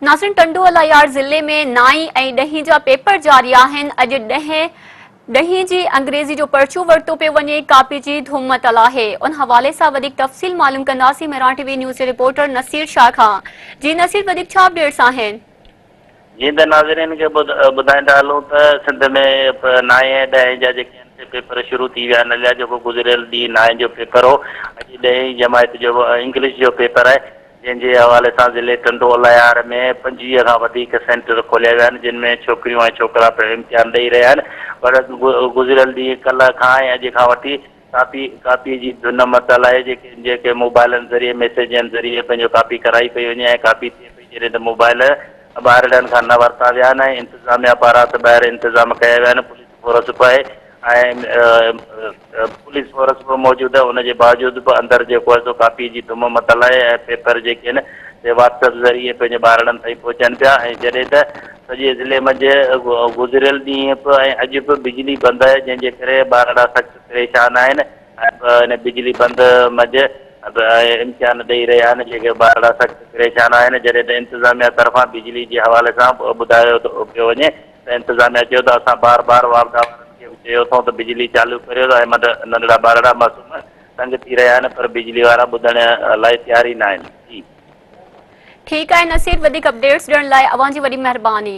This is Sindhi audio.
ناظرين ٽنڊو الايار ضلعي ۾ نائين ۽ ڏهين جا پيپر جاري آهن، اڄ ڏهين ڏهين جي انگريزي جو پرچو ورتو پيو وڃي، ڪاپي جي ڌوم متل آهي، ان حوالي سان وڌيڪ تفصيل معلوم ڪنداسين مهراڻ ٽي وي نيوز جي رپورٽر نصير شاهه کان، جي نصير وڌيڪ ڇا اپڊيٽس آهن؟ جيئن ته ناظرين کي ٻڌائيندا هلون ته سنڌ ۾ نائين ۽ ڏهين جا جيڪي آهن سي پيپر شروع ٿي ويا آهن اليا جيڪو گذريل ڏينهن نائين جو پيپر هو اڄ ڏهين جماعت جو انگلش جو پيپر آهي جنهن جي حوالي سان ضلعي ٽنڊو الهيار ۾ 25 کان وڌيڪ سينٽر کوليا ويا آهن جن ۾ ڇوڪريون ۽ ڇوڪرا پڻ امتحان ڏئي رهيا آهن پر گذريل ڏينهن ڪلهه کان ۽ اڄ کان وٺي ڪاپي ڪاپي جي ڌن متل آهي جيڪي جيڪي موبائلن ذريعي ميسيجن ذريعي پنهنجو ڪاپي ڪرائي پئي وڃي ۽ ڪاپي ٿئي پئي جڏهن ته موبائل ٻارڙن کان نه ورتا ويا آهن ۽ انتظاميا پاران ته ٻاهر انتظام ڪيا ويا آهن پوليس فورس به آهي ۽ پوليس فورس به موجود آهي ان جي باوجود به اندر جيڪو آهي سو ڪاپي جي ڌم متل آهي ۽ پيپر جيڪي آهن سي واٽس ايپ ذريعي پنهنجي ٻارڙن تائين پهچن پيا ۽ جڏهن ته سڄي ضلعي منجهه گذريل ڏينهن به ۽ اڄ به بجلي بند آهي جنهن جي ڪري ٻارڙا سخت پريشان آهن ۽ ان بجلي بند منجهه امتحان ڏئي رهيا آهن جيڪي ٻارڙا سخت پريشان آهن جڏهن ته انتظاميا طرفان بجلي جي حوالي سان ٻڌايو پيو وڃي ته انتظاميا چيو ته اسان بار بار واپڊا وارن کي به چيو اٿئون ته بجلي چالو ڪريو ۽ ننڍڙا ٻارڙا معصوم تنگ ٿي رهيا آهن پر بجلي وارا ٻڌڻ لاء تيار ئي ناهن جي. ٺيڪ آهي نصير وڌيڪ اپڊيٽس ڏيڻ لاء اوهان جي وڏي مهرباني.